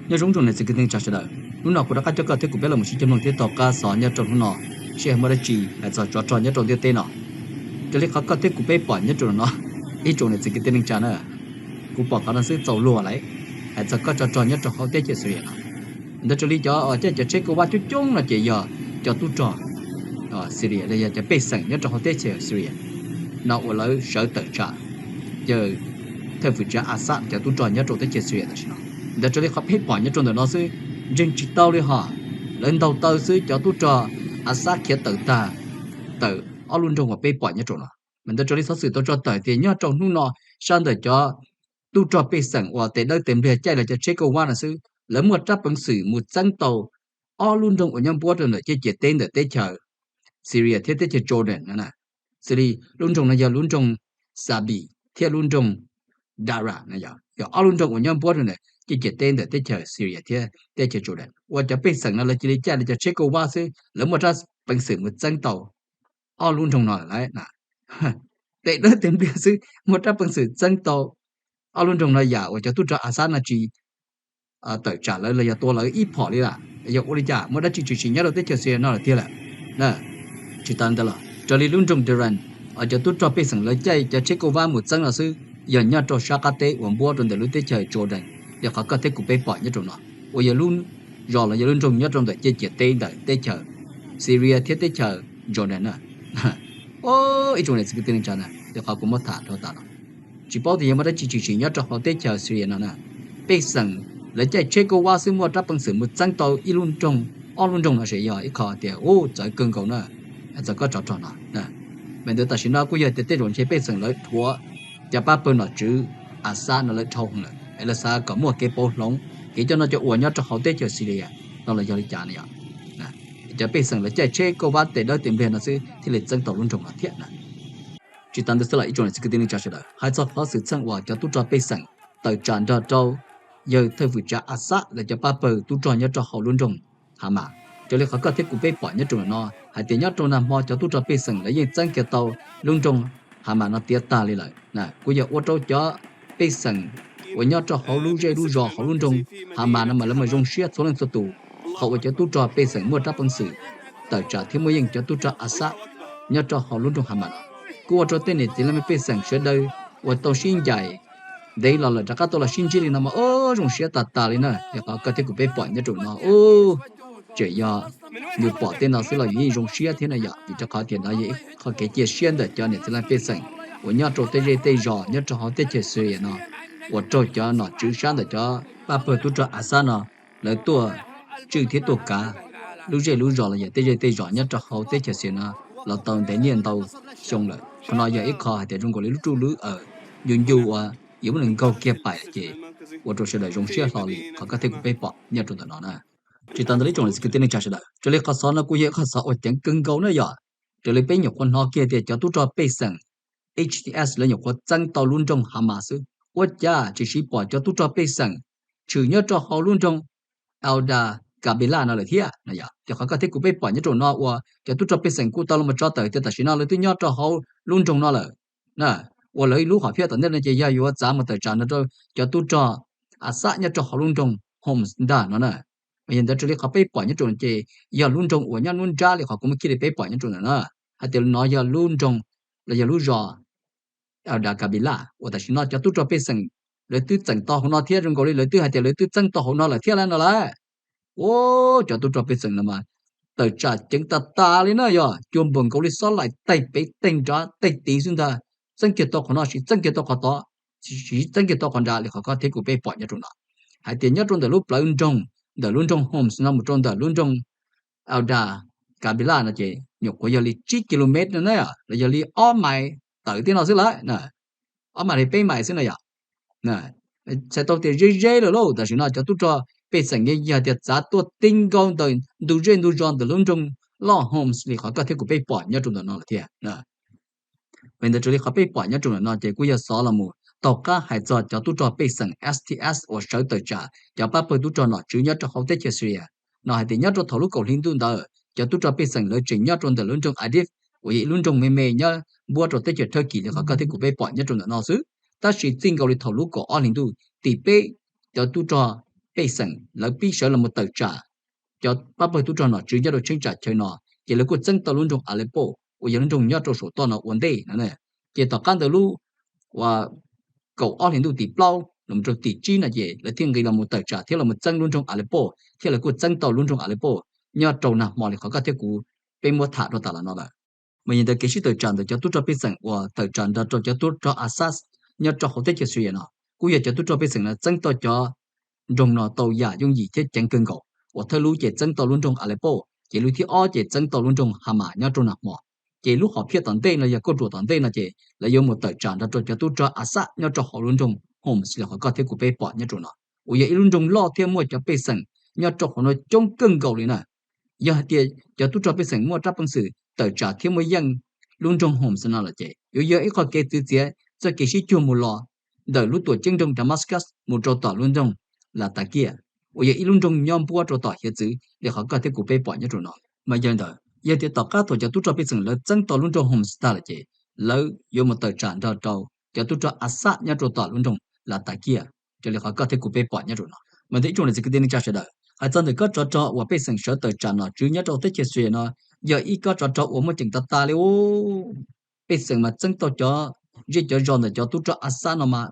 Nyob zoo tsoom niam txiv kwv tij neej tsa sawv daws, hnub no kuv rov qab coj koj thiab kuv peb los mus sib cog mloog thiab to qab xov nyob rau hnub no, seb muaj dab tsi hais txog tsov rog nyob rau ntiaj teb no. Raws li qhov koj thiab kuv peb pom nyob rau no, ib tsoom niam txiv kwv tij neej tsa na, kuv pom qhov no xwb txaus luag lawm, hais txog koj tsov rog nyob rau hauv teb chaws Syria no. Ntawd raws li cov caij cov tsheb kauj vab coob coob no ces yog cov tub rog Syria los yog cov pej xeem nyob rau hauv teb chaws Syria no uas lawv sawv tawm tsam yawg thawj fwm tsav Assad cov tub rog nyob rau teb chaws Syria tam sim no. Ntawd raws li qhov peb pom nyob rau ntawm no xwb, ntseeg tsis tau li hos. Lawv ntaus taw xwb cov tub rog Assad khiav tawm tag, tawm ob lub nroog uas peb pom nyob rau no. Mas ntawd raws li xov xwm tau tso tawm tias nyob rau hnub no, sab ntawm cov tub rog pej xeem uas tes dawb tes npliag caij lawv cov tsheb kauj vab no xwb, lawv muaj rab peev xwm mus txeeb tau ob lub nroog uas nyob npuab rau ntawm ciaj ciam teb ntawm teb chaws Syria thiab teb chaws Jordan no. Xws li lub nroog no yog lub nroog Sabie thiab lub nroog Daraa no, yog ob lub nroog uas nyob npuab rau ntawm ciaj ciam teb ntawm teb chaws Syria thiab teb chaws Jordan uas cov pej xeem no lawv cia li caij lawv cov tsheb kauj vab xwb lawv muaj rab peev xwm mus txeeb tau ob lub nroog no lawm. Tes dawb tes npliag xwb muaj rab peev xwm txeeb tau ob lub nroog no yam uas cov tub rog Assad no tsis tawm tsam lawv los yog tua lawv ib phom li lawm, yog ua li cas muaj dab tsi tshwm sim nyob rau teb chaws Syria no lawm tiag lawm. Tsis tas ntawd los raws li lub nroog Daraa uas cov tub rog pej xeem lawv caij cov tsheb kauj vab mus txeeb no xwb, yog nyob rau sab qab teb uas npuab rau ntawm lub teb chaws Jordan li qhov koj thiab kuv peb pom nyob rau no, uas yog lub zos los yog lub nroog nyob rau ntawm ciaj ciam teb ntawm teb chaws Syria thiab teb chaws Jordan na. Ib tsoom niam txiv kwv tij neej tsa na, li qhov kuv muab tham dhau tas no, tsis paub tias yog muaj dab tsi tshwm sim nyob rau hauv teb chaws Syria no na. Pej xeem lawv caij tsheb kauj vab xwb muaj rab peev xwm mus txeeb tau ib lub nroog, ob lub nroog no ces yog ib qho tias ub txawv kawg nkaus na, txawv koj tsov rog no. Mas ntawd tam sim no kuj yog tias tej zaum ntshe pej xeem lawv dhuav cov pab pawg nom tswv Assad no lawv dhau heev lawm es lawv xav kom muaj kev pauv hloov, kev coj noj coj ua nyob rau hauv teb chaws Syria no los yog li cas no yom. Cov pej xeem lawv caij tsheb kauj vab tes dawb tes npliag no xwb thiaj li txeeb tau lub nroog no thiab na. Tsis tas ntawd xwb los ib tsoom niam txiv kwv tij neej tsa sawv daws, hais txog qhov xwm txheej uas cov tub rog pej xeem tawm tsam nrog rau yawg thawj fwm tsav Assad lawv cov pab pawg tub rog nyob rau hauv lub nroog Hamas. Raws li qhov koj thiab kuv peb pom nyob rau no, hais tias nyob rau nag hmo cov tub rog pej xeem lawv yeej txeeb kiag tau lub nroog Hamas no tiav tag li lawm. Kuj yog ua rau cov pej xeem uas nyob rau hauv lub zej lub zos hauv lub nroog Hamas no mas lawv mas zoo siab txhua leej txhua tus, qhov uas cov tub rog pej xeem muaj rab peev xwm tawm tsam thiab muaj yeej cov tub rog Assad nyob rau hauv lub nroog Hamas no. Kuj ua rau tej niam txiv leej pej xeem sawv daws uas tau sib ncaim ntev los lawm rov qab tau los sib ntsib li no mas ua zoo siab tas tas li na. Yog qhov koj thiab kuv peb pom nyob rau no ub, tseem yog yus pom tej no xwb los yus yeej zoo siab thiab na yom, vim rau qhov tias no yog ib qho kev cia siab ntawm cov niam txiv leej pej xeem uas nyob rau tej zej tej zos nyob rau hauv teb chaws Syria no, uas raug cov nom tswv sab ntawm cov pab pawg tub rog Assad no lawv tuaj tswj thiab tuaj kav lub zej lub zos los yog tej zej tej zos nyob rau hauv teb chaws Syria no los tau ntev niaj ntau xyoo lawm. Qhov no yog ib qho hais tias zoo nkaus li lub ruj lub aws ncu ncu uas yuav muab nws nkaug kiag pais lawm ces ua rau sawv daws zoo siab hlo li qhov koj thiab kuv peb pom nyob rau ntawm no na. Tsis tas ntawd li tsoom niam txiv kwv tij neej tsa sawv daws, raws li qhov xov no kuj yog ib qho xov uas ceev kawg nkaus na yom. Raws li peb nyuam qhuav hnov kiag tias cov tub rog pej xeem H T S lawv nyuam qhuav txeeb tau lub nroog Hamas xwb, ua cas tseem siv pom cov tub rog pej xeem tshwm nyob rau hauv lub nroog Al-Daqabila no lawm thiab. Ces qhov koj thiab kuv peb pom nyob rau no uas cov tub rog pej xeem kuj tau los tso tawm tias tam sim no lawv twb nyob rau hauv lub nroog no lawm. Uas lawv ib lub hom phiaj tom ntej no ces yog yuav txav mus tawm tsam no rau cov tub rog Assad nyob rau hauv lub nroog Homs ntag no na. Mas yog ntawd raws li qhov peb pom nyob rau no ces yog lub nroog uas nyob nruab nrab li qhov kuv muab khij li peb pom nyob rau ntawm no, hais tias no yog lub nroog los yog lub zos Al-Daqabila uas tam sim no cov tub rog pej xeem lawv twb txeem tau hauv no thiab zoo nkaus li lawv twb hais tias lawv twb txeeb tau hauv no lawm thiab lawm no lawm. Ua cov tub rog pej xeem no mas tawm tsam ceev tas tas li na, yog cua npuas nkaus li xob laim tej pem tej nrad tej tid xwb ntag. Txeeb kiag tau qhov no siv txeeb kiag tau qhov tod, siv txeeb kiag tau qhov nrad li qhov koj thiab kuv peb pom nyob rau no. Hais tias nyob rau ntawm lub plawv nroog, ntawm lub nroog Homs no mus rau ntawm lub nroog Al-Daqabila no ces nyuam qhuav yog li tsib kilomev no na, los yog li ob mais tawm tej no xwb lawm, ob mais li peb mais xwb na yom. Txhais tau tias ze ze lawm lauj, tam sim no cov tub rog pej xeem yeej yog tias txav tuaj ti nkaus ntawm ntug zej ntug zos ntawm lub nroog loj Homs li qhov koj thiab kuv peb pom nyob rau ntawm no lawm thiab. Vim ntawd raws li qhov peb pom nyob rau ntawm no ces kuj yog xov los mus taug qab hais txog cov tub rog pej xeem S T S uas sawv tawm tsam cov pab pawg tub rog nom tswv nyob rau hauv teb chaws Syria no hais tias nyob rau thaum lub kaum hli ntuj ntawd cov tub rog pej xeem lawv tseem nyob rau ntawm lub nroog Idlib uas yog ib lub nroog me me nyob npuab rau teb chaws Turkey li qhov koj thiab kuv peb pom nyob rau ntawm no xwb. Tab sis txij nkaus li thaum lub kaum ob hli ntuj tim peb cov tub rog pej xeem lawv pib sawv los mus tawm tsam cov pab pawg tub rog nom tswv nyob rau cheeb tsam chaw no, ces lawv kuj txeeb tau lub nroog Aleppo uas yog lub nroog nyob rau saum toj no ua ntej no. Ces tom qab ntawd lub uas kaum ob hlis ntuj tim plaub los rau tim tsib no ces lawv thiaj nqis los mus tawm tsam thiab los mus txeeb lub nroog Aleppo, thiab lawv kuj txeeb tau lub nroog Aleppo nyob rau nag hmo li qhov koj thiab kuv peb muab tham rau tas los no lawm. Mas yog ntawd kev sib tawm tsam ntawm cov tub rog pej xeem uas tawm tsam nrog rau cov tub rog Assad nyob rau hauv teb chaws Syria no, kuj yog cov tub rog pej xeem no txeeb tau cov nroog no tau yam yooj yim thiab ceev kawg nkaus, uas thawj lub ces txeeb tau lub nroog Aleppo, ces lub thib ob ces txeeb tau lub nroog Hamas nyob rau nag hmo. Ces lub hom phiaj tom ntej no yog kauj ruam tom ntej no ces lawv yuav mus tawm tsam nrog rau cov tub rog Assad nyob rau hauv lub nroog Homs li qhov koj thiab kuv peb pom nyob rau no, uas yog ib lub nroog loj thiab muaj cov pej xeem nyob rau hauv no coob kawg nkaus li na. Yog hais tias cov tub rog pej xeem muaj rab peev xwm tawm tsam thiab muaj yeej lub nroog Homs no lawm ces yuav yog ib qho kev txwv txiav txoj kev sib cuag mus los ntawm lub tuam ceeb nroog Damascus mus rau tom lub nroog Latakia, uas yog ib lub nroog nyob npuab rau tom hiav txwv li qhov koj thiab kuv peb pom nyob rau no. Mas yog ntawd yog tias tom qab thaum cov tub rog pej xeem lawv txeeb tau lub nroog Homs tag lawm ces lawv yuav mus tawm tsam nrog rau cov tub rog Assad nyob rau tom lub nroog Latakia, raws li qhov koj thiab kuv peb pom nyob rau no. Mas ntawd ib tsoom niam txiv kwv tij neej tsa sawv daws, hais txog ntawm kob tsov rog uas pej xeem sawv tawm tsam nom tswv nyob rau teb chaws Syria no, yog ib kob tsov rog uas muaj ceem tas tas li. Pej xeem mas txeeb tau cov zej cov zos ntawm cov tub rog Assad no mas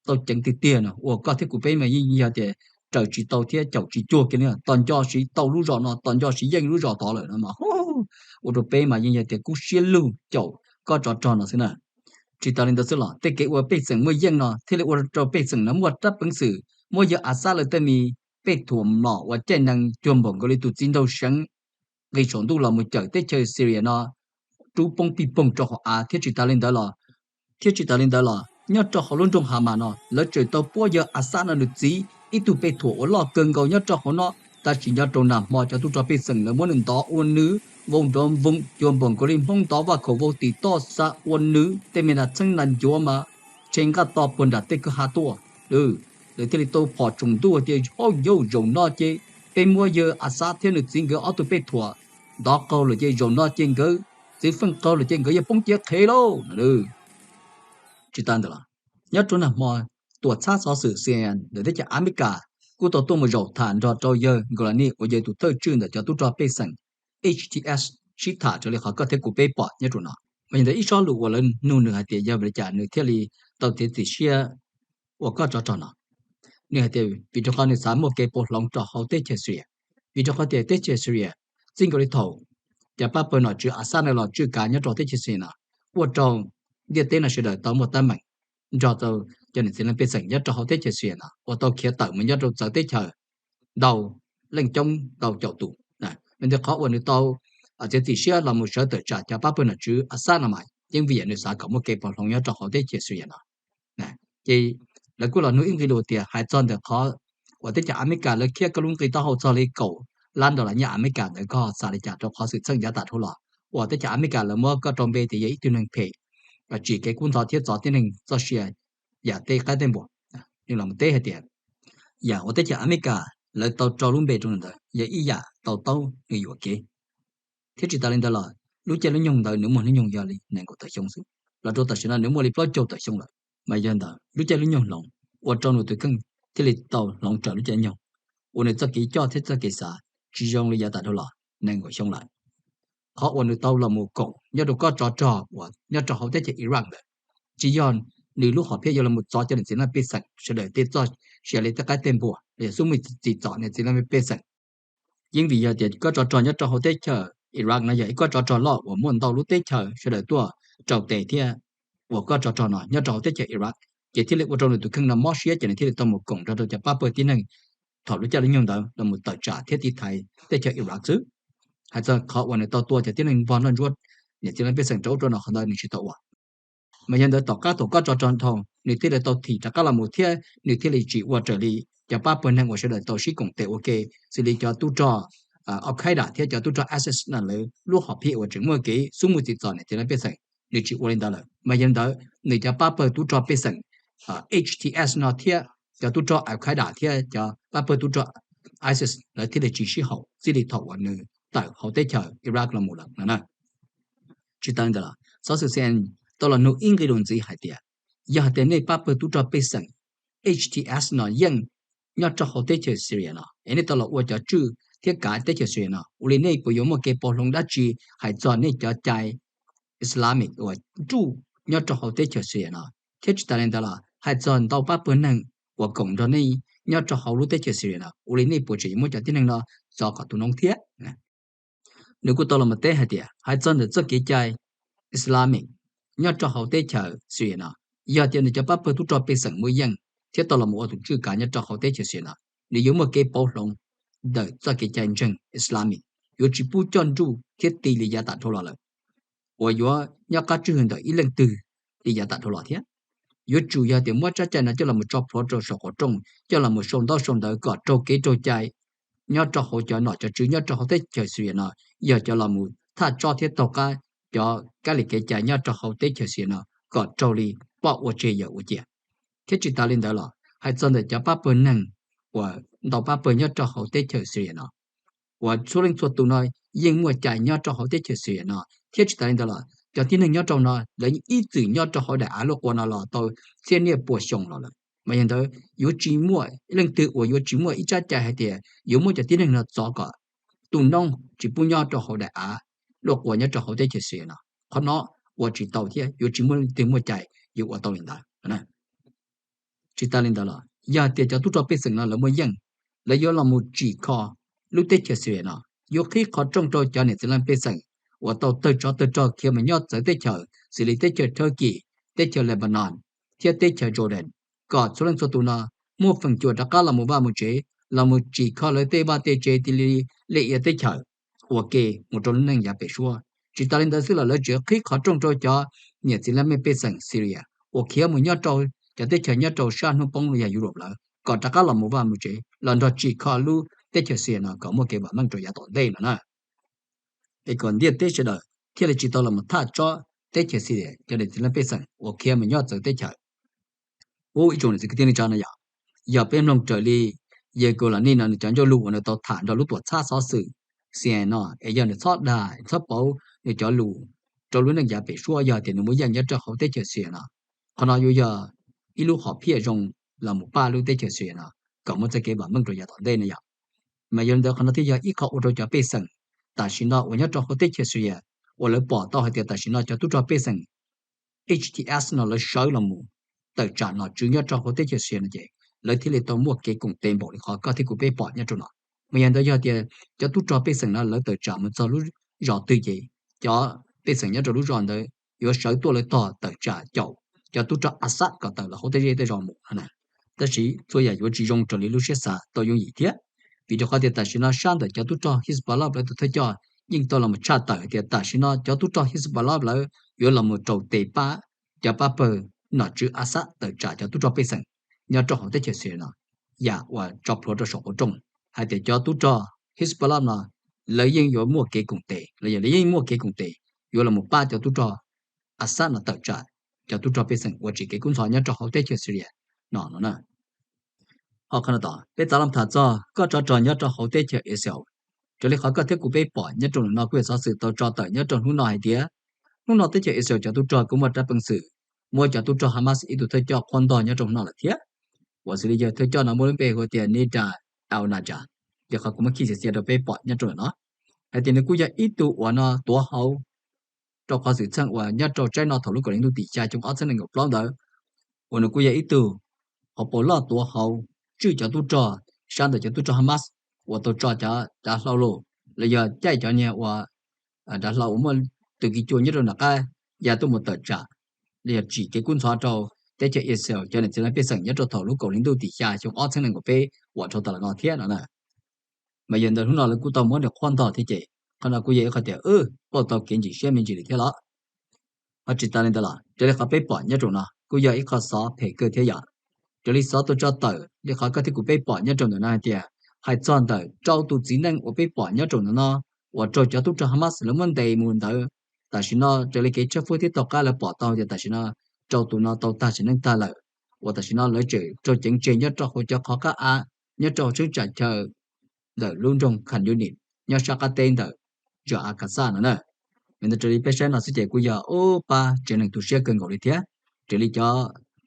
tau ceev tiag tiag no, uas koj thiab kuv peb mas yeej yog tias raws tsis tau thiab caum tsis cuag kiag li, tos nco siv tau lub zos no, tos nco siv yeej lub zos tod lawm no mas ua rau peb mas yeej yog tias kub siab lug caum kob tsov rog no xwb na. Tsis tas li ntawd xwb los tej kev ua pej xeem muaj yeej no thiaj li ua rau pej xeem no muaj rab peev xwm muab yawg Assad lawv tej me pej thuam mlom uas caij nees cuag npaum nkaus li tus txiv nraug seev nqis saum ntuj los mus cawm teb chaws Syria no rub poob pij poog rau hauv av. Thiab tsis tas li ntawd los, thiab tsis tas li ntawd los nyob rau hauv lub nroog Hamas no lawv tseem tau puab yawg Assad no nws txiv ib tug pej thuam uas loj kawg nkaus nyob rau hauv no, tab sis nyob rau nag hmo cov tub rog pej xeem lawv muab nws ntov ua nws vau nrov nvoos cuag npaum nkaus li Hmoob ntov vaj khaum vau tim toj xa ua nws tej me nas txheeb nas ncuav mas tshee nqaj to puag nram tej kwj ha tuaj. Lawv thiaj li tau phom tsoom ntuj tias, Hauj yauj, zaum no ces peb muab yawg Assad thiab nws txiv nkawd ob tug pej thuam ntov qaug lawm ces zaum no ces nkawd txiv feej qaug lawm ces nkawd yuav poob ciav qhev lauj no. Tsis tas ntawd los, nyob rau nag hmo tuam txhab xov xwm C N N ntawm teb chaws Amelikas kuj tau tuaj mus zaum tham nrog rau yawg Golani uas yog tus thawj tswj ntawm cov tub rog pej xeem H T S sib tham raws li qhov koj thiab kuv peb pom nyob rau no. Mas yog ntawd ib sob lus uas lawv nug nws hais tias yog vim li cas nws thiaj li tau txiav txim siab ua kob tsov rog no. Nws hais tias vim rau qhov nws xav muaj kev puas hloov rau hauv teb chaws Syria, vim rau qhov tias teb chaws Syria txij nkaus li thaum cov pab pawg nom tswv Assad no los tswj kav nyob rau teb chaws Syria no, ua rau ntiaj teb no sawv daws tau muaj teeb meem nrog rau cov niam txiv leej pej xeem nyob rau hauv teb chaws Syria no uas tau khiav tawm mus nyob rau txawv teb chaws ntau leej coob tau caum tus. Vim ntawd qhov uas nws tau txiav txim siab los mus sawv tawm tsam cov pab pawg nom tswv Assad no mas yeej vim yam nws xav kom muaj kev puas hloov nyob rau hauv teb chaws Syria no. Ces lawv kuj los nug ib nqi lus tias hais txog ntawm qhov uas teb chaws Amelikas lawv khiab koj lub nqi taub hau txog li kaum lab dollar nyiaj Amelikas ntawd koj xav li cas rau qhov xwm txheej yav tas dhau los uas teb chaws Amelikas lawv muab koj rau npe tias yog ib tug neeg phem, tsim kev kub ntxhov thiab txov tib neeg txoj sia yam tej qaib tej npua. Nws los mus teb hais tias yam uas teb chaws Amelikas lawv tau rau lub npe rau nws ntawd yog ib yam tau taub nws yuam kev. Thiab tsis tas li ntawd los lub caij lub nyoog ntawd nws muaj hnub nyoog yog li nees nkaum tawm xyoo xwb, los rau tam sim no nws muaj li plaub caug tawm xyoo lawm. Mas yog ntawd lub caij lub nyoog hloov ua rau nws tus kheej thiaj li tau hloov raws lub caij lub nyoog, ua nws txoj kev coj thiab txoj kev xav tsis zoo li yav tas dhau los nees nkaum xyoo lawm. Qhov uas nws tau los mus koom nyob rau kob tsov rog uas nyob rau hauv teb chaws Iraq ntawd, tsis yog nws lub hom phiaj yuav los mus txov cov niam txiv leej pej xeem sawv daws tej txoj sia li tej qaib tej npua los yog xub muj txim txom niam txiv leej pej xeem. Yeej vim yog tias kob tsov rog nyob rau hauv teb chaws Iraq no yog ib kob tsov rog loj uas muaj ntau lub teb chaws sawv daws tuaj rau tes thiab ua kob tsov rog no nyob rau hauv teb chaws Iraq, ces thiaj li ua rau nws tus kheej no mob siab ces nws thiaj li tau mus koom nrog rau cov pab pawg tib neeg thaum lub caij lub nyoog ntawd los mus tawm tsam thiab tiv thaiv teb chaws Iraq xwb. Hais txog qhov uas nws tau tua cov tib neeg npog noj ntsuab niam txiv leej pej xeem rau ub rau no qhov ntawd nws tsis tau ua. Mas yog ntawd tom qab thaum kob tsov rog dhau nws thiaj li tau thim rov qab los mus thiab nws thiaj li tsis ua raws li cov pab pawg neeg uas sawv daws tau sib koom tes ua ke, xws li cov tub rog Al Qaeda thiab cov tub rog ISIS no lawv lub hom phiaj uas tseem muaj kev xub muj txim txom niam txiv leej pej xeem, nws tsis ua li ntawd lawm. Mas yog li ntawd nws cov pab pawg tub rog pej xeem HTS no thiab cov tub rog Al Qaeda thiab cov pab pawg tub rog ISIS lawv thiaj li tsis sib haum txij li thaum uas nws tawm hauv teb chaws Iraq los mus lawm no na. Tsis tas li ntawd los xov xwm C N N tau los nug ib nqi lus ntxiv hais tias yog hais tias nej pab pawg tub rog pej xeem HTS no yeej nyob rau hauv teb chaws Syria no, es nej tau los ua cov tswj thiab kav teb chaws Syria no, ua li nej puas yuav muaj kev pauv hloov dab tsi hais txog nej cov cai Islamic uas nruj nyob rau hauv teb chaws Syria no? Thiab tsis tas li ntawd los hais txog ntau pab pawg neeg uas koom nrog nej nyob rau hauv lub teb chaws Syria no, ua li nej puas tseem yuav muab cov tib neeg no txov kom tu noob thiab? Nws kuj tau los mus teb hais tias hais txog ntawm txoj kev cai Islamic nyob rau hauv teb chaws Syria no, yog tias nws cov pab pawg tub rog pej xeem muaj yeej thiab tau los mus ua tus tswj kav nyob rau hauv teb chaws Syria no, nws yuav muaj kev pauv hloov ntawm txoj kev cai ntseeg Islamic, yuav tsis pub coj nruj thiab ti li yav tas dhau los lawm, uas yuav nyob qab tswj hwm ntawm ib leej twg li yav tas dhau los thiab. Yuav tsum yog tias muab tsab cai no coj los mus tso plhuav rau saum qhov rooj, coj los mus sau ntaub sau ntawv kom raug kev raug cai nyob rau hauv cov nom cov tswv nyob rau hauv teb chaws Syria no, yog cov los mus thaj tsob thiab taug qab cov kab li kev cai nyob rau hauv teb chaws Syria no kom raug li poj ua tseg yawm ua cia. Thiab tsis tas li ntawd los hais txog ntawm cov pab pawg neeg uas ntau pab pawg nyob rau hauv teb chaws Syria no, uas txhua leej txhua tus no yeej muaj cai nyob rau hauv teb chaws Syria no, thiab tsis tas li ntawd los cov tib neeg nyob rau no lawv yeej ib txwm nyob rau hauv daim av luaj qua no los tau txhiab niaj puas xyoo los lawm. Mas yog ntawd yuav tsis muaj leej twg uas yuav tsis muaj ib tsab cai hais tias yuav muab cov tib neeg no txov kom tu noob tsis pub nyob rau hauv daim av luaj qua nyob rau hauv teb chaws Syria no. Qhov no ua tsis tau thiab yuav tsis muaj leej twg muaj cai yuav ua tau li ntawd. Tsis tas li ntawd los yog tias cov tub rog pej xeem no lawv muaj yeej, lawv yuav los mus tsim kho lub teb chaws Syria no, yuav qhib qhov rooj rau cov niam txiv leej pej xeem uas tau tawg tsov tawg rog khiav mus nyob txawv teb chaws xws li teb chaws Turkey, teb chaws Lebanon thiab teb chaws Jordan, kom txhua leej txhua tus no muaj feem xyuam rov qab los mus vaj mus tsev, los mus tsim kho lawv tej vaj tej tsev cia li liaj ia teb chaws ua ke mus rau lub neej yav pem suab. Tsis tas li ntawd xwb los lawv tseem qhib qhov rooj rau cov niam txiv leej pej xeem Syria uas khiav mus nyob rau cov teb chaws nyob rau sab hnub poob los yog Europe lawm kom rov qab los mus vaj mus tsev los nrog tsim kho lub teb chaws Syria no kom muaj kev vam meej rau yav tom ntej no na. Es kom ntiaj teb sawv daws thiaj li tsis tau los mus thaj tsob teb chaws Syria cov niam txiv leej pej xeem uas khiav mus nyob txawv teb chaws. Ub, ib tsoom niam txiv kwv tij neej tsa no yog, yog peb mloog raws li yawg Kaus Las Nij no nws cov ncauj lus uas nws tau tham nrog lub tuam txhab xov xwm C N N no es yog nws txhob dag txhob pauv nws cov lus rau lub neej yav pem suab yog tias nws muaj yeej nyob rau hauv teb chaws Syria no, qhov no yuav yog ib lub hom phiaj zoo los mus pab lub teb chaws Syria no kom muaj txoj kev vam meej rau yav tom ntej no yog. Mas yog li ntawd qhov no thiaj yog ib qho ua rau cov pej xeem tam sim no uas nyob rau hauv teb chaws Syria uas lawv pom tau hais tias tam sim no cov tub rog pej xeem H T S no lawv sawv los mus tawm tsam nom tswv nyob rau hauv teb chaws Syria no ces lawv thiaj li tau muaj kev koom tes npaum li qhov koj thiab kuv peb pom nyob rau no. Mas yog ntawd yog tias cov tub rog pej xeem no lawv tawm tsam mus txog lub zos twg ces cov pej xeem nyob rau lub zos ntawd yuav sawv tuaj lawv tog tawm tsam caum cov tub rog Assad kom tawm los hauv tej zej tej zos mus no na. Tab sis txhua yam yuav tsis zoo raws li lub siab xav tau yooj yim thiab, vim rau qhov tias tam sim no sab ntawm cov tub rog Hezbollah lawv tus thawj coj yeej tau los mus tshaj tawm hais tias tam sim no cov tub rog Hezbollah lawv yuav los mus raus tes pab cov pab pawg nom tswv Assad tawm tsam cov tub rog pej xeem nyob rau hauv teb chaws Syria no yam uas tso plhuav rau saum qhov rooj hais tias cov tub rog Hezbollah no lawv yeej yuav muaj kev koom tes los yog lawv yeej muaj kev koom tes yuav los mus pab cov tub rog Assad no tawm tsam cov tub rog pej xeem uas tsim kev kub ntxhov nyob rau hauv teb chaws Syria no no na. Ho qhov no tom peb txav los tham txog kob tsov rog nyob rau hauv teb chaws Israel. Raws li qhov koj thiab kuv peb pom nyob rau ntawm no kuj yog xov xwm tau tso tawm nyob rau hnub no hais tias hnub no teb chaws Israel cov tub rog kuj muaj rab peev xwm muab cov tub rog Hamas ib tug thawj coj qhuab ntog nyob rau hnub no lawm thiab, uas xws li yawg thawj coj no muaj lub npe hu tias Nidal al-Najjar, li qhov kuv muab khij xiav xiav rau peb pom nyob rau ntawm no hais tias nws kuj yog ib tug uas no tuav hauv rau qhov xwm txheej uas nyob rau tsaib no thaum lub kaum hli ntuj tim xya xyoo ob txhiab nees nkaum plaub ntawd, uas nws kuj yog ib tug hauv paus loj tuav hauv tswj cov tub rog sab ntawm cov tub rog Hamas uas tau tso cov dav hlau los yog caij cov niag uas dav hlau uas muaj tus kiv cua nyob rau nram qab ya tuaj mus tawm tsam los yog tsim kev kub ntxhov rau teb chaws Israel cov niam txiv leej pej xeem nyob rau thaum lub kaum hli ntuj tim xya xyoo ob txhiab nees nkaum peb uas dhau tas los no thiab no na. Mas yog ntawd hnub no lawv kuj tau muab nws qhuab ntog thiab ces qhov no kuj yog ib qho tias pauj tau kev ntsim siab me ntsis li thiab los. Ho tsis tas li ntawd los raws li qhov peb pom nyob rau no kuj yog ib qho xov phem kawg thiab yom. Raws li xov tau tso tawm li qhov koj thiab kuv peb pom nyob rau ntawm no hais tias hais txog ntawm rau tus txiv neej uas peb pom nyob rau ntawm no uas raug cov tub rog Hamas lawv muab ntes mus ntawd, tam sim no raws li kev tshawb fawb thiab taug qab lawv pom tau tias tam sim no rau tus no tau tag sim neej tag lawm, uas tam sim no lawv tseem raug ceev tseg nyob rau hauv cov qhov qab av nyob rau hauv cheeb tsam chaw ntawm lub nroog Khan Yunis nyob sab qab teb ntawm zos Al-Qasa no na. Vim ntawd raws li peb saib no xwb ces kuj yog ub pab tsev neeg tu siab kawg nkaus li thiab. Raws li cov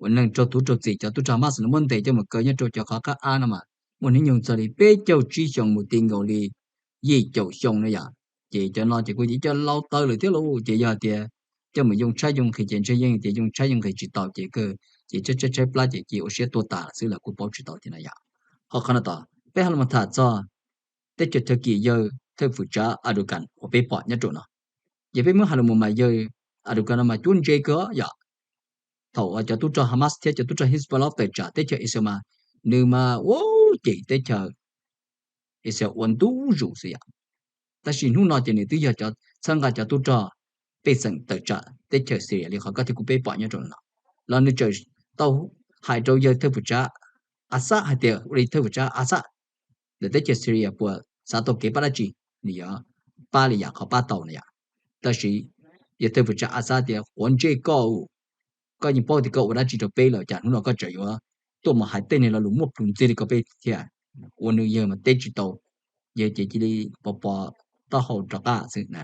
uas neeg raug tuv raug txim cov tub rog Hamas lawv muab ntes coj mus kaw nyob rau cov qhov qab av no mas muaj hnub nyoog txog li peb caug tsib xyoo mus ti nkaus li yim caum xyoo na yom. Ces cov no ces kuj yog ib co laus tawv lawm thiab lauj, ces yog tias coj mus yoo tshaib yoo nqhis ces ntshe yeej tias yoo tshaib yoo nqhis tsis tau ces kawg ces tshaib tshaib tshaib plab ces cia ua siab tuag tas xwb los kuj paub tsis tau thiab na yom. Ho qhov no tom peb ho los tham txog teb chaws Turkey yawg thawj fwm tsav Erdogan uas peb pom nyob rau no. Ces peb muab hais los mus mas yawg Erdogan no mas cuab ntse kawg yom. Thaum cov tub rog Hamas thiab cov tub rog Hezbollah tawm tsam teb chaws Israel mas nws mas ua cem teb chaws Israel ua ntu zus xwb yom. Tab sis hnub no ces nws twb yog cov txhawb nqa cov tub rog pej xeem tawm tsam teb chaws Syria li qhov koj thiab kuv peb pom nyob rau no. Los nws tseem tau hais rau yawg thawj fwm tsav Assad hais tias ua li thawj fwm tsav Assad ntawm teb chaws Syria puas xav tau kev pab dab tsi, nws yuav pab li yam qhov pab tau na yom. Tab sis yawg thawj fwm tsav Assad tias quav ntsej koj, koj yeej paub tias koj ua dab tsi rau peb lawm cas hnub no koj tseem yuav tuaj mus hais tej niag lo lus muaj plhus ntxiag li ko peb thiab. Ua nws yawg mas teb tsis tau, yawg ces cia li pos pos taub hau rov qab xwb na.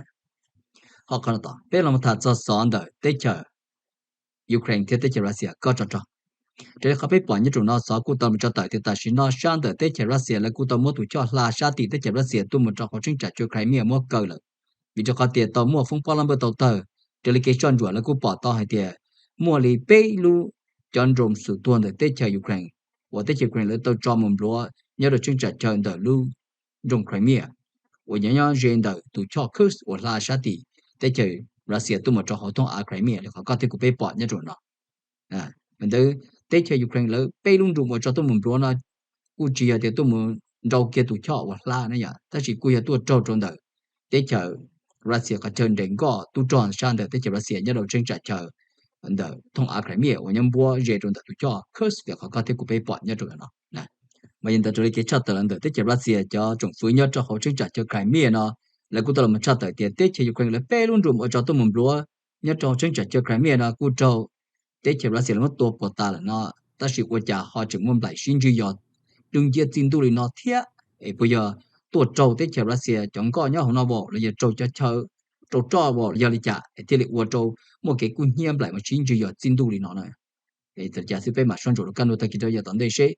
Ho qhov no tom peb los tham txog xov ntawm teb chaws Ukraine thiab teb chaws Russia kob tsov rog. Raws li qhov peb pom nyob rau no xov kuj tau mus tso tawm tias tam sim no sab ntawm teb chaws Russia lawv kuj tau muab tus choj hla sab tim teb chaws Russia tuaj mus rau hauv cheeb tsam chaw Crimea muab kaw lawm, vim rau qhov tias tau muaj foob pob lab npawj tau tawg. Raws li kev soj ntsuam lawv kuj pom tau hais tias muaj li peb lub cov nroos xum tuag ntawm teb chaws Ukraine uas teb chaws Ukraine lawv tau tso mus npluav nyob rau cheeb tsam chaw ntawm lub nroog Crimea uas nyob nyob ze ntawm tus choj Kursk uas hla sab tim teb chaws Russia tuaj mus rau hauv thooj av Crimea li qhov koj thiab kuv peb pom nyob rau no. Mas ntawd teb chaws Ukraine lawv peb lub nroos uas tso tuaj mus npluav no kuj tsis yog tias tuaj mus nrau kiag tus choj uas hla na yom, tab sis kuj yog tuaj raug rau ntawm teb chaws Russia qhov chaw nres nkoj tub rog sab ntawm teb chaws Russia nyob rau cheeb tsam chaw ntawm thooj av Crimea uas nyob npuab ze rau ntawm tus choj Kursk li qhov koj thiab kuv peb pom nyob rau no. Mas yog ntawd raws li kev tshaj tawm los ntawm teb chaws Russia cov tsoom fwv nyob rau hauv cheeb tsam chaw Crimea no, lawv kuj tau los mus tshaj tawm tias teb chaws Ukraine lawv peb lub nroos uas tso tuaj mus npluav nyob rau hauv cheeb tsam chaw Crimea no kuj raug teb chaws Russia lawv muab tua puas tas lawm no, tab sis ua cas ho tseem muaj nplaim sib ntsig yos dub nciab txij ntuj li no thiab? Es puas yog tuaj raug teb chaws Russia cov nkoj nyob hauv no vau los yog raug cov chaw rau roj vau los yog li cas es thiaj li ua rau muaj kev kub hnyiab nplaim mas sib ntsig yos txij ntuj li no na? Txawm cas xwb peb mam soj ntsuam rau kaj ntug tag kis rau yav tom ntej seb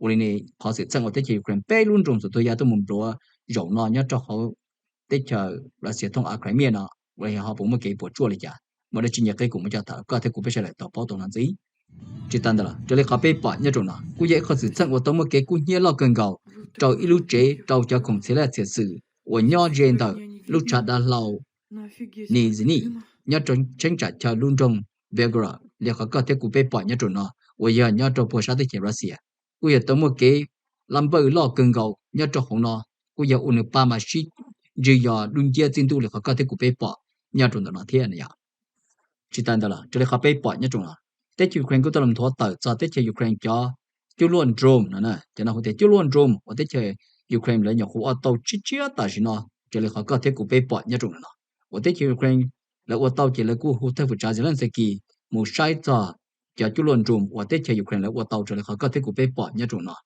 ua li ne qhov xwm txheej uas teb chaws Ukraine peb lub nroos xum tuag ya tuaj mus npluav zaum no nyob rau hauv teb chaws Russia thooj av Crimea no ua li ho puas muaj kev puas tsuaj li cas. Muaj dab tsi nyias qhib kuv muab coj tham koj thiab kuv peb sawv daws tau paub tau no ntxiv. Tsis tas ntawd los raws li qhov peb pom nyob rau no kuj yog ib qhov xwm txheej uas tau muaj kev kub hnyiab loj kawg nkaus rau ib lub tsev rau cov khoom txhia laj txhia xwm uas nyob ze ntawm lub tshav dav hlau Nizhny nyob rau cheeb tsam chaw lub nroog Belgorod li qhov koj thiab kuv peb pom nyob rau no uas yog nyob rau puag sab teb chaws Russia. Kuj yog tau muaj kev laj npawj loj kawg nkaus nyob rau hauv no, kuj yog ua nws pa mas sib ntsig yos dub nciab txij ntuj li qhov koj thiab kuv peb pom nyob rau ntawm no thiab no yom. Tsis tas ntawd los raws li qhov peb pom nyob rau no, teb chaws Ukraine kuj tau los nthuav tawm txog teb chaws Ukraine cov cuaj luaj drone no, cov no hu tias cuaj luaj drone uas teb chaws Ukraine lawv nyuam qhuav ua tau tshiab tshiab tam sim no raws li qhov koj thiab kuv peb pom nyob rau no no. Uas teb chaws Ukraine lawv ua tau ces lawv kuj hu thawj fwm tsav Zelensky mus saib txog cov cuaj luaj drone uas teb chaws Ukraine lawv ua tau raws li qhov koj thiab kuv peb pom nyob rau no,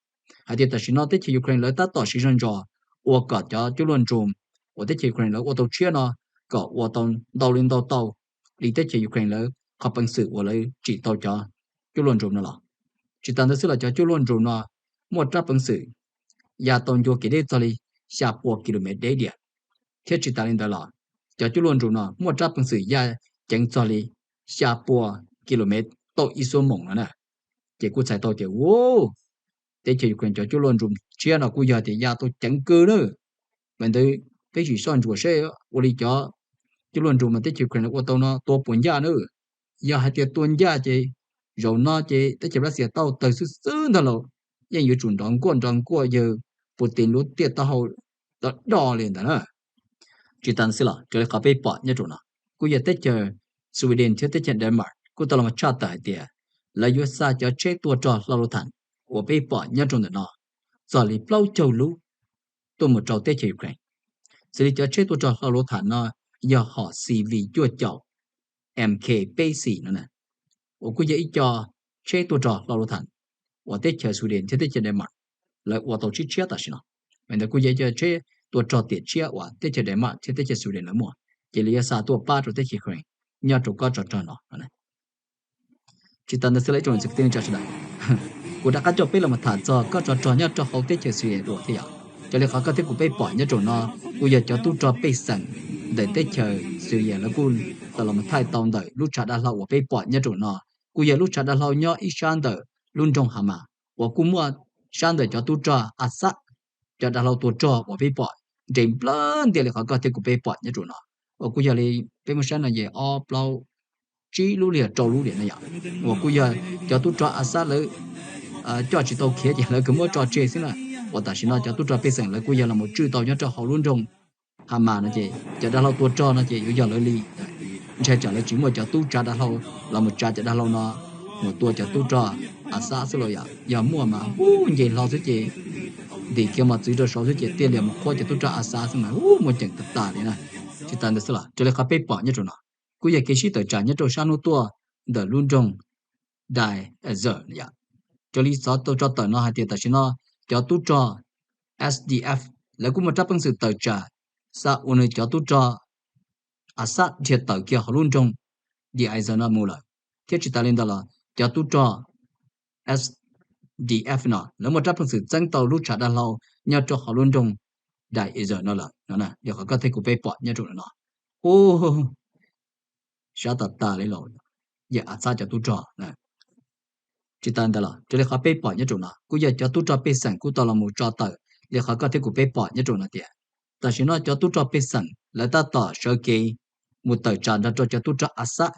hais tias tam sim no teb chaws Ukraine lawv tab tom siv zog ntsos ua kom cov cuaj luaj drone uas teb chaws Ukraine lawv ua tau tshiab no kom ua tau ntau li ntau tau li teb chaws Ukraine lawv qhov peev xwm uas lawv tsim tau cov cuaj luaj drone no los. Tsis tas ntawd xwb los cov cuaj luaj drone no muaj rab peev xwm ya tau ncua kev deb txog li xya pua kilomev deb diam, thiab tsis tas li ntawd los cov cuaj luaj drone no muaj rab peev xwm ya ceev txog li xya pua kilomev tauj ib xuab moos no na. Ces kuj txhais tau tias teb chaws Ukraine cov cuaj luaj drone tshiab no kuj yog tias ya tau ceev kawg na. Mas ntawd peb sim soj ntsuam seb ua li cov cuaj luaj drone mas teb chaws Ukraine ua tau no tua puas ncaj na. Yog hais tias tua ncaj ces zaum no ces teb chaws Russia tau tawg xwb xwb ntag lauj, yeej yuav tsum nrov nkuaj nrov nkuaj yawg Putin lub tiaj taub hau do do li ntawd na. Tsis tas ntawd xwb los raws li qhov peb pom nyob rau no, kuj yog teb chaws Sweden thiab teb chaws Denmark kuj tau los tshaj tawm hais tias lawv yuav xa cov tsheb tua rog hlau lub thas uas peb pom nyob rau ntawm no txog li plaub caug lub tuaj mus rau teb chaws Ukraine. Xws li cov tsheb tua rog hlau lub thas no yog hom C V cuaj caum M K peb xis no na, uas kuj yog ib co tsheb tua rog hlau lub thas uas teb chaws Sweden thiab teb chaws Denmark lawv ua tau tshiab tshiab tam sim no. Mas ntawd kuj yog ib co tsheb tua rog tiam tshiab uas teb chaws Denmark thiab teb chaws Sweden lawv muaj, ces lawv yuav xa tuaj pab rau teb chaws Ukraine nyob rau kob tsov rog no. Tsis tas ntawd xwb los ib tsoom niam txiv kwv tij neej tsa sawv daws, Kuv rov qab coj peb los tham txog kob tsov rog nyob rau hauv teb chaws Syria dua thiab yom. Raws li qhov koj thiab kuv peb pom nyob rau no, kuj yog cov tub rog pej xeem ntawm teb chaws Syria lawv kuj tau los thaij tau ntawm lub tshav dav hlau uas peb pom nyob rau no. Kuj yog lub tshav dav hlau nyob ib sab ntawm lub nroog Hamas uas kuj muaj sab ntawm cov tub rog Assad cov dav hlau tua rog uas peb pom nres nplawg ntiaj li qhov koj thiab kuv peb pom nyob rau no. Uas kuj yog li peb muab saib no ces ob plaub tsib lub li rau lub li no yom, uas kuj yog cov tub rog Assad lawv coj tsis tau khiav ces lawv kuj muab tso tseg xwb na. Uas tam sim no cov tub rog pej xeem lawv kuj yog los mus tswj tau nyob rau hauv lub nroog Hamas no ces cov dav hlau tua rog no ces yuav yog lawv li. Ntshai tsam lawv tsis muaj cov tub tsav dav hlau los mus tsav cov dav hlau no mus tua cov tub rog Assad xwb los yom. Yog muaj mas ub nce hlo xwb ces ntim kiag mos txwv rau saud xwb ces thiaj li mus qhuab cov tub rog Assad xwb mas ub muaj ceem tag tas li na. Tsis tas ntawd xwb los raws li qhov peb pom nyob rau no, kuj yog kev sib tawm tsam nyob rau sab hnub tuaj ntawm lub nroog Deir ez-Zor yom. Raws li xov tau tso tawm no hais tias tam sim no cov tub rog S D F lawv kuj muaj rab peev xwm tawm tsam xa ua nws cov tub rog Assad dhia tawm kiag hauv lub nroog Deir ez-Zor no mus lawm. Thiab tsis tas li ntawd los cov tub rog S D F no lawv muaj rab peev xwm txeeb tau lub tshav dav hlau nyob rau hauv lub nroog Deir ez-Zor no lawm no. Yog qhov koj thiab kuv peb pom nyob rau no, ub, sab tas tas li los yog Assad cov tub rog. Tsis tas ntawd los raws li qhov peb pom nyob rau no kuj yog cov tub rog pej xeem kuj tau los mus tso tawm li qhov koj thiab kuv peb pom nyob rau no tias tam sim no cov tub rog pej xeem lawv tab tom sawv kev mus tawm tsam nrog rau cov tub rog Assad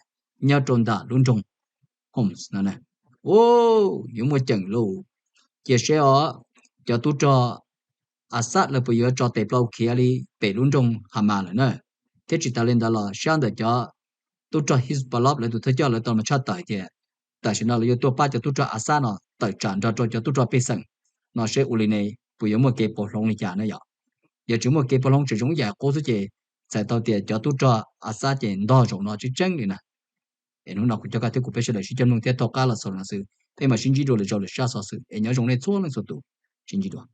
nyob rau ntawm lub nroog Homs no. Ub, yuav muaj ceem lauj. Cia seb os, cov tub rog Assad lawv puas yuav tso tes plaub khiav li pem lub nroog Hamas lawm na. Thiab tsis tas li ntawd los sab ntawm cov tub rog Hezbollah lawv tus thawj coj lawv tau mus tshaj tawm tias tam sim no lawv yuav tuaj pab cov tub rog Assad no tawm tsam nrog rau cov tub rog pej xeem no seb ua li ne puas yuav muaj kev pauv hloov li cas na yom. Yog tsis muaj kev pauv hloov tseem zoo ib yam qub xwb ces txhais tau tias cov tub rog Assad ces ntog zaum no tseeb tseeb li na. Es hnub no kuv coj koj thiab kuv peb sawv daws sib coj mloog thiab thov qab los xaus no xwb, peb mam sib ntsib dua lwm zaus lwm zaj xov xwm es nyob zoo nej txhua leej txhua tus, sib ntsib dua.